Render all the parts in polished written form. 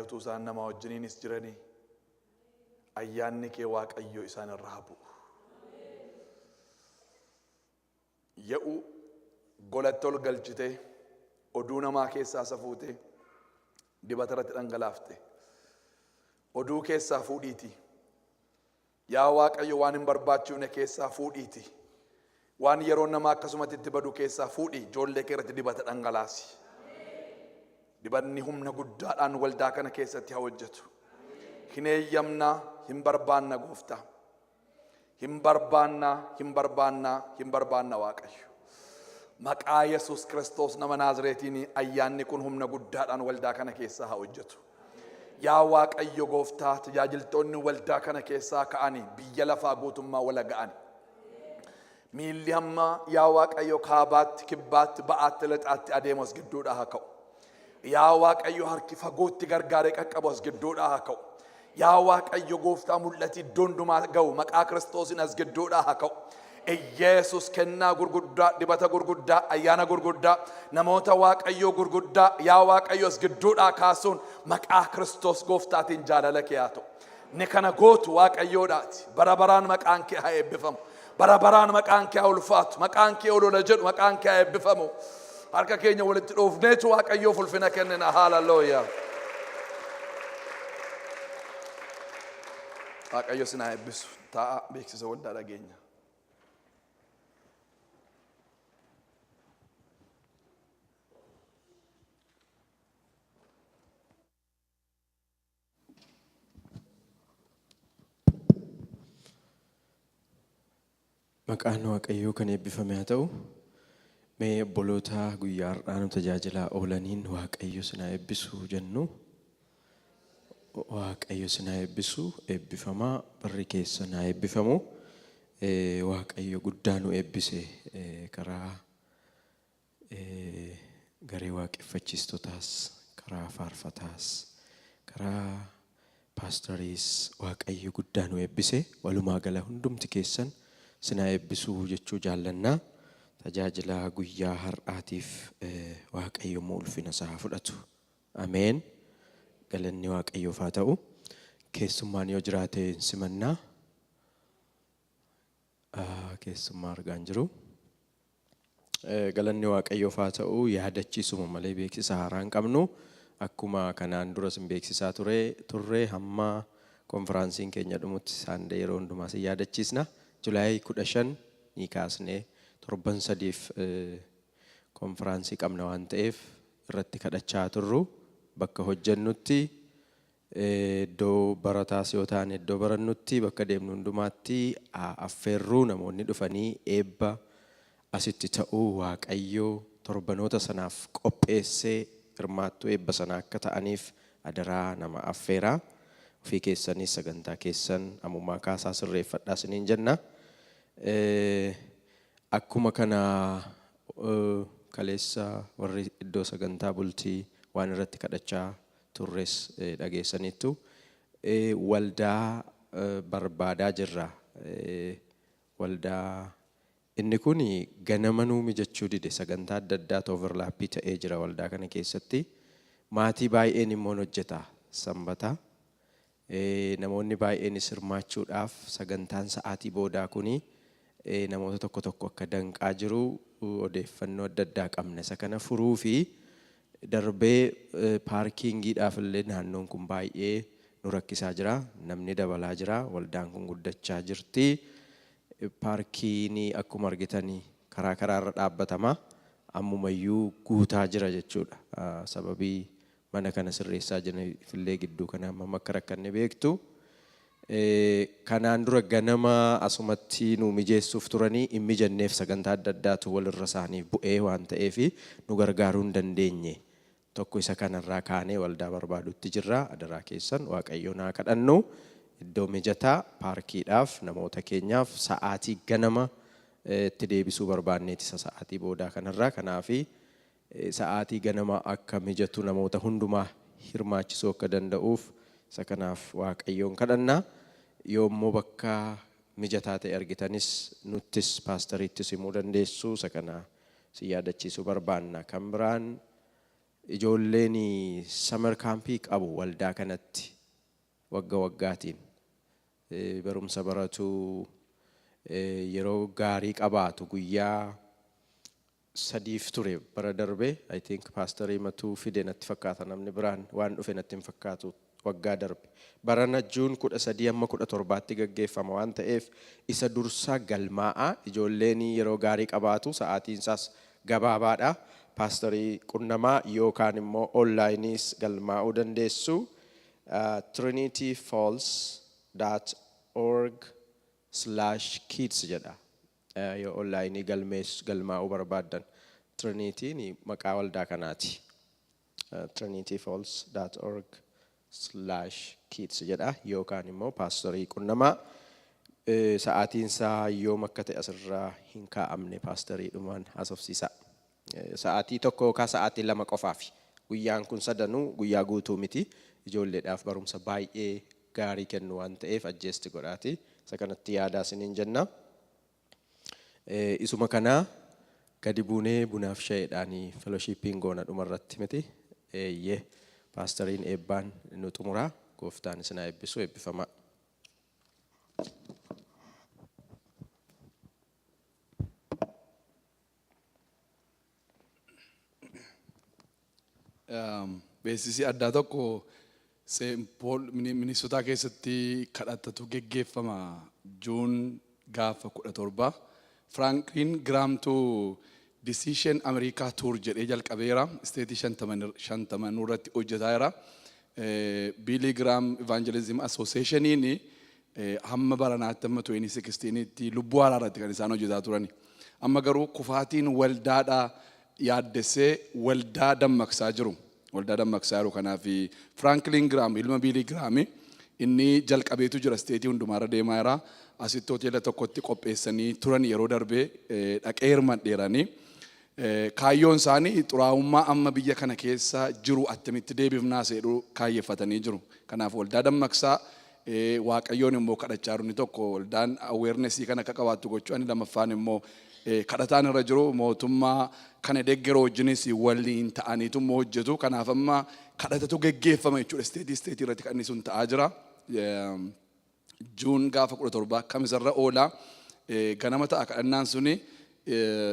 Utuu isaan namaa wajjiniinis jiranii ayyaanni kee Waaqayyo isaan irraa haa bu'u. Ye'u golatti ol galchitee oduu namaa keessaa isa fuutee dibata irratti dhangalaafte. Oduu keessaa fuudhiitii. Yaa Waaqayyo waan hin barbaachifne keessaa fuudhiitii. Waan yeroon namaa akkasumatti itti badu keessaa fuudhii ijoollee kee irratti dibata dhangalaasi. Dibanni humna guddaadhaan waldaa kana keessatti haa hojjetu. Hin eeyyamnaa, hin barbaanna gooftaa. Hin barbaanna, hin barbaanna, hin barbaanna Waaqayyo. Maqaa Yesuus Kiristoos nama Naazreetiin ayyaanni kun humna guddaadhaan waldaa kana keessaa haa hojjetu. Yaa Waaqayyo gooftaa tajaajiltoonni waldaa kana keessaa ka'anii biyya lafaa guutummaa wala ga'an. Miilli hamma yaa Waaqayyo kaabaatti, kibbaatti, ba'aatti, lixaatti adeemu as gidduudhaa haa ka'u. Yaa Waaqayyo harki fagootti gargaaree qaqqabu as gidduudhaa haa ka'u. Yaa Waaqayyo gooftaa mul'ati iddoo hundumaa ga'u maqaa Kiristoosiin as gidduudhaa haa ka'u. Iyeesus kennaa gurguddaa, dibata gurguddaa, ayyaana gurguddaa, namoota Waaqayyoo gurguddaa yaa Waaqayyo as gidduudhaa kaasuun maqaa Kiristoos gooftaatiin jaalala kee haa ta'u. Ni kana gootu Waaqayyoodhaati. Bara baraan maqaan kee haa eebbifamu. Bara baraan maqaan kee haa ulfaatu. Maqaan kee olola jedhu maqaan kee haa eebbifamu. Harka keenya walitti dhoofneetu Waaqayyoof ulfina kennina. Haalelooyaa. Waaqayyo sin haa eebbisu. Taa'a beeksisa waldaa dhageenya. Maqaan Waaqayyoo kan eebbifame haa ta'u. Mee obboloota guyyaa har'aa nu tajaajilaa oolaniin Waaqayyo sin haa eebbisu jennu. Waaqayyo sin haa eebbisu, eebbifamaa, barri keessan haa eebbifamu. Waaqayyo guddaa nu eebbise karaa garee waaqeffachiistotaas, karaa faarfataas, karaa paastariis Waaqayyo guddaa nu eebbise. Walumaa gala hundumti keessan sin haa eebbisu jechuu jaallanna. Tajaajila guyyaa har'aatiif Waaqayyo immoo ulfina isaa haa fudhatu. Ameen. Galanni Waaqayyoof haa ta'u. Keessummaan yoo jiraate hin simannaa. Keessummaa argaa hin jiru. Galanni Waaqayyoof haa ta'u yaadachiisuma malee beeksisa haaraa hin qabnu. Akkuma kanaan dura isin beeksisaa ture turre hamma konfiraansiin keenya dhumutti saandee yeroo hundumaa isin yaadachiisna. Julaay 15 ni kaasnee torban sadiif konfiraansii qabna waan ta'eef irratti kadhachaa turru bakka hojjennutti Iddoo barataas yoo taane iddoo barannutti bakka deemnu hundumaatti haa affeerru namoonni dhufanii eebba asitti ta'u Waaqayyo torbanoota sanaaf qopheesse hirmaattuu eebba sanaa akka ta'aniif adaraa nama affeeraa. Ofii keessanis sagantaa keessan ammumaa kaasaa sirreeffadhaa isiniin jenna. Akkuma kana kaleessa warri iddoo sagantaa bultii waan irratti kadhachaa turres dhageessaniittu. Waldaa barbaadaa jirra. Waldaa inni kun ganama nuu mijachuu dide sagantaa adda addaatu overlaappii ta'ee jira waldaa kana keessatti. Maatii baay'een immoo hojjeta sanbata. Namoonni baay'eenis hirmaachuudhaaf sagantaan sa'aatii boodaa kun namoota tokko tokko akka danqaa jiru odeeffannoo adda addaa qabna. Isa kana furuu fi darbee paarkiingiidhaaf illee naannoon kun baay'ee nu rakkisaa jira. Namni dabalaa jira. Waldaan kun guddachaa jirti. Paarkiin akkuma argitan karaa karaarra dhaabbatama. Ammumayyuu guutaa jira jechuudha. Sababii mana kana sirreessaa jiraniifillee gidduu kana hammam akka rakkanne beektu. Kanaan dura ganama asumatti nu mijeessuuf turanii hin mijanneef sagantaa adda addaatu walirra isaaniif bu'ee waan ta'eef nu gargaaruu hin dandeenye. Tokko isa kanarraa kaanee waldaa barbaadutti jirra. Adaraa keessan Waaqayyoon haa kadhannu. Iddoo mijataa paarkiidhaaf namoota keenyaaf sa'aatii ganama itti deebisuu barbaanneeti isa sa'aatii boodaa kanarraa. Kanaafi sa'aatii ganamaa akka mijatu namoota hundumaa hirmaachisuu akka danda'uuf isa kanaaf Waaqayyoon kadhanna. Yoo immoo bakka mijataa ta'e argitanis nuttis paastariittis himuu dandeessu. Isa kana si yaadachiisuu barbaanna. Kan biraan Ijoolleen summer campii qabu waldaa kanatti wagga waggaatiin barumsa baratu, yeroo gaarii qabaatu. Guyyaa 3f ture bara darbe. I think paasterii matuu fide natti fakkaata, namni biraan waan dhufe natti hin fakkaatu waggaa darbe. Barana June 13 amma 17tti gaggeeffama waan ta'eef isa dursaa galmaa'aa. Ijoolleen yeroo gaarii qabaatu, sa'aatiin isaas gabaabaadha. Paasterii qunnamaa yookaan immoo onlineiis galmaa'uu dandeessu. trinityfalls.org/kids jedha. Yoo onlineii galmaa'uu barbaaddan, Trinityin maqaa waldaa kanaati. trinityfalls.org/kids jedha yookaan immoo paasterii qunnamaa. Sa'aatiin isaa yoom akka ta'e asirraa hin kaa'amne, paasteriidhumaan haasofsiisa. Sa'aatii 1 yookaan sa'aatii 2 qofaafi. Guyyaan kun sadanuu guyyaa guutuu miti. Ijoolleedhaaf barumsa baay'ee gaarii kennu waan ta'eef ajjeesti godhaati. Isa kanatti yaadaa isiniin jenna. Isuma kanaa gadi buunee bunaaf shayeedhaanii fellowshipiin goona dhumarratti miti. Eeyyee, paasteriin eebbaan nu xumuraa. Gooftaan isin haa eebbisu, eebbifamaa. Beeksisi addaa tokko Saint Paul, Minnesota keessatti kadhatatu geggeeffama June gaafa 17. Franklin Grahamtu Decision America Tour jedhee jalqabeera. Stateii 50 irratti hojjetaa jira. Billy Graham Evangelism Associationiin hamma baranaatti, hamma 2016tti lubbuu haaraa irratti kan isaan hojjetaa turani. Amma garuu kufaatiin waldaadhaa yaaddessee waldaa dammaqsaa jiru. Waldaa dammaqsaa jiru. Kanaaf Franklin Graham, ilma Billy Graham, inni jalqabeetu jira, stateii hundumaarra deemaa jira. Asitti hoteela tokkotti qopheessanii turan yeroo darbee dhaqee hirmadheeranii. Kaayyoon isaanii xuraa'ummaa amma biyya kana keessa jiru attamitti deebifnaa seedhu kaayyeffatanii jiru. Kanaaf waldaa dammaqsaa, Waaqayyoon immoo kadhachaa jiru. Inni tokko waldaan awarenessii kan akka qabaattu gochuu, inni lammaffaan immoo kadhataan irra jiru mootummaa kana deeggaruu wajjinis waliin ta'aniitu immoo hojjetu. Kanaaf amma kadhatatu geggeeffama jechuudha. Stateii stateii irratti kan inni sun ta'aa jira. June gaafa 17 kamisarra oola. Ganama ta'a kadhannaan suni,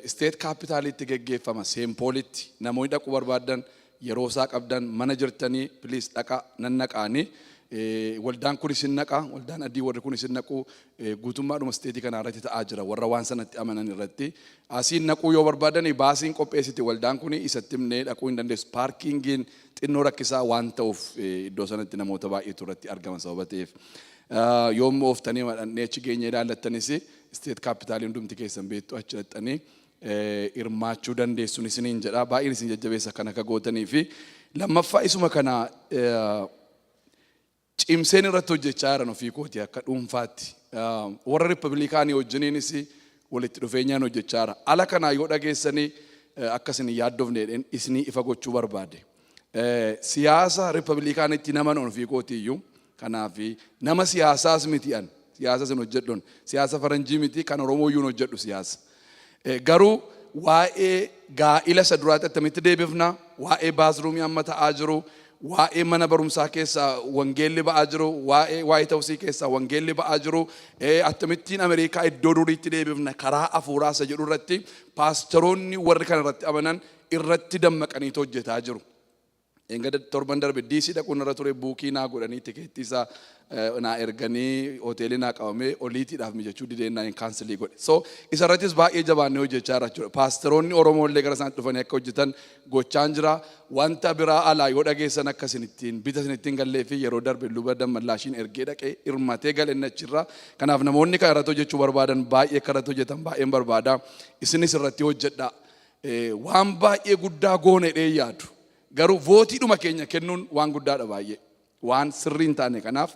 State Capitolitti geggeeffama, Saint Paulitti. Namoonni dhaquu barbaadan, yeroo isaa qabdan, mana jirtanii, please dhaqa nan naqaanii. Waldaan kun isin naqa, waldaan adii warri kun isin naqu, guutummaadhuma stateii kanaa irratti ta'aa jira warra waan sanatti amanan irratti. Asiin naquu yoo barbaadan busiin qopheessiti waldaan kun, isatti himnee dhaquu hin dandeessu. Parkingiin xinnoo rakkisaa waan ta'uuf, iddoo sanatti namoota baay'eetu irratti argama sababa ta'eef. Yoommoo ooftanii madhannee achi geenye ilaallattanis, State Capitolii hundumti keessan beektu, achi dhaqxanii hirmaachuu dandeessuun isiniin jedha. Baay'een isin jajjabeessa kan akka gootanii fi lammaffaa isuma kana cimseen irratti hojjechaa jiran ofii kooti akka dhuunfaatti. Warra Riippablikaanii wajjiniinis walitti dhufeenyaan hojjechaa jira. Ala kanaa yoo dhageessanii akka isin yaaddofne jedheen isinii ifa gochuu barbaade. Siyaasa Riippablikaanitti nama ofii kooti iyyuu, kanaaf nama siyaasaas miti an. Siyaasa isin hojjedhuun siyaasa faranjii miti, kan Oromoo iyyuu hojjedhu siyaasa. Garuu waa'ee gaa'ila isa duraatti attamitti deebifna, waa'ee bathroomii amma ta'aa jiru, waa'ee mana barumsaa keessaa wangeelli ba'aa jiru, waa'ee White Houseii keessaa wangeelli ba'aa jiru, akkamittiin Ameerikaa iddoo duriitti deebifna karaa hafuuraa isa jedhu irratti paasteroonni warri kana irratti amanan irratti dammaqaniitu hojjetaa jiru. Engada torban darbe DC dhaquun irra ture, bookii naa godhanii, tikeettii isaa naa erganii, hoteelii naa qabamee, oliitiidhaaf mijachuu dideen naa hin cancelii godhe. So isa irrattis baay'ee jabaannee hojjechaa jira jechuudha. Paasteroonni Oromoo illee gara isaanitti dhufanii akka hojjetan gochaan jira. Wanta biraa alaa yoo dhageessan akka isin ittiin bita isin ittiin gallee fi yeroo darbe luba dammallaashiin ergee dhaqee hirmatee gale inni achirra. Kanaaf namoonni kan irratti hojjechuu barbaadan baay'ee akka irratti hojjetan baay'een barbaada. Isinis irratti hojjedha. Waan baay'ee guddaa goone dhee yaadu. Garuu voteiidhuma keenya kennuun waan guddaadha baay'ee. Waan sirrii hin taane kanaaf,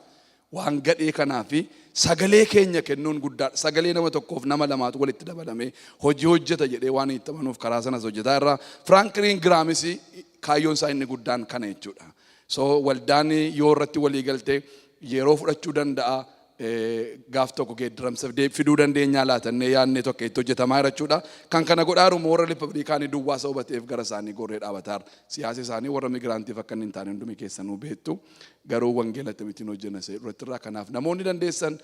waan gadhee kanaa fi sagalee keenya kennuun guddaadha. Sagalee nama tokkoof nama lamaatu walitti dabalamee hojii hojjeta jedhee waan itti amanuuf karaa sanas hojjetaa irraa. Franklin Grahamis kaayyoon isaa inni guddaan kana jechuudha. So waldaan yoo irratti walii galtee yeroo fudhachuu danda'a. Gaaf tokko geeddaramsa fiduu dandeenyaa laatannee yaadne tokko itti hojjetamaa jira jechuudha. Kan kana godhaaru immoo warra Riippablikaanii duwwaa sababa ta'eef gara isaanii gorree dhaabataara. Siyaasa isaanii warra migrantiif akka inni hin taane hundumi keessanuu beektu. Garuu wangeela akkamittiin hojjenna isa irratti irraa kanaaf namoonni dandeessan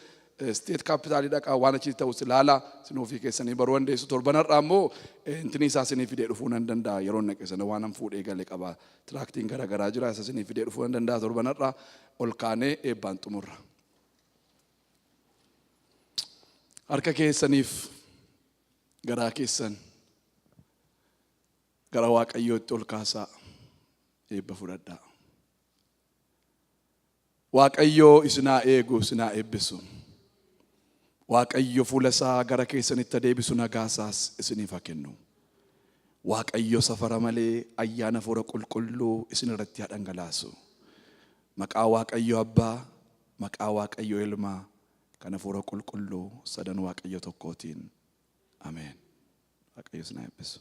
state Capitolii dhaqaa, waan achi ta'us ilaala, isin ofii keessanii baruu dandeessu. Torbanarraa immoo intini isaa isinii fidee dhufuu nan danda'a. Yeroo naqe sana waan an fuudhee gale qaba. Tractiin garaagaraa jira, isa isinii fidee dhufuu nan danda'a torbanarraa. Ol kaanee eebbaan xumurra. Harka keessaniif garaa keessan gara Waaqayyootti ol kaasaa, eebba fudhadhaa. Waaqayyoo isinaa eegu, isinaa eebbisu. Waaqayyo fuula isaa gara keessanitti adeebisu, nagaasaas isiniif haa kennu. Waaqayyo safara malee ayyaana Hafuura Qulqulluu isin irratti haa dhangalaasu. Maqaa Waaqayyo Abbaa, maqaa Waaqayyo Ilmaa, kan Hafuura Qulqulluu sadan Waaqayyo tokkootiin. Ameen. Waaqayyo isin haa eebbisu.